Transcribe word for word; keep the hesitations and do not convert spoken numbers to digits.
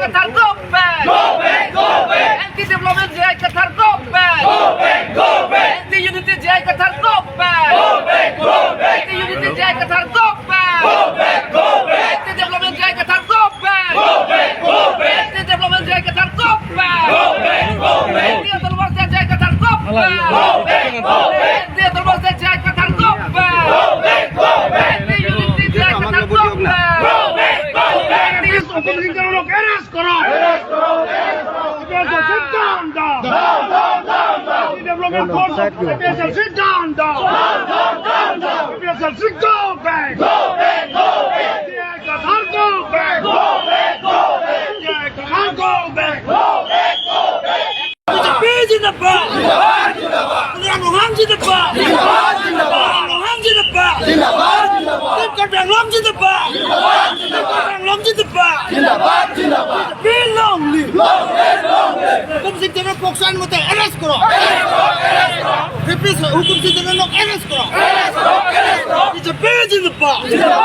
Kathar, go back! Go back, go back! Anti development J I Kathar, go back! Go back, go back! Anti unity J I Kathar, go back! Go back, go back! Anti unity J I Kathar, go back! Go back, go back! Anti development J I Kathar, go back! Go back, go back! Anti development J I Kathar, go back! Go back, go back! Anti autonomous J I Kathar, go back! Go back, go back! Anti autonomous J I Kathar, go back! Go back, go back! Anti unity J I Kathar, go back! Go back, go back! Anti hukum sing terror lok arrest koro! Arrest koro, arrest koro! A P H L C down, down! Down, down, down, down! Anti development force, A P H L C down, down! Down, down, down, down! A P H L C go back! Go back, go back! J I Kathar go back! Go back, go back! J I Kathar go back! Go back, go back! B J P zindabad! Zindabad, zindabad! Tuliram Ronghang zindabad! Zindabad, zindabad! Tuliram Ronghang zindabad! Zindabad, zindabad! Team Karbi Anglong zindabad! Zindabad, zindabad! Team Karbi Anglong zindabad! Zindabad, zindabad! B J P long live! Long live, long live! Hukum sing terror pokso ain mote arrest koro! Arrest koro, arrest koro! Hukum sing terror lok arrest koro! Arrest koro, arrest koro! B J P zindabad! Zindabad!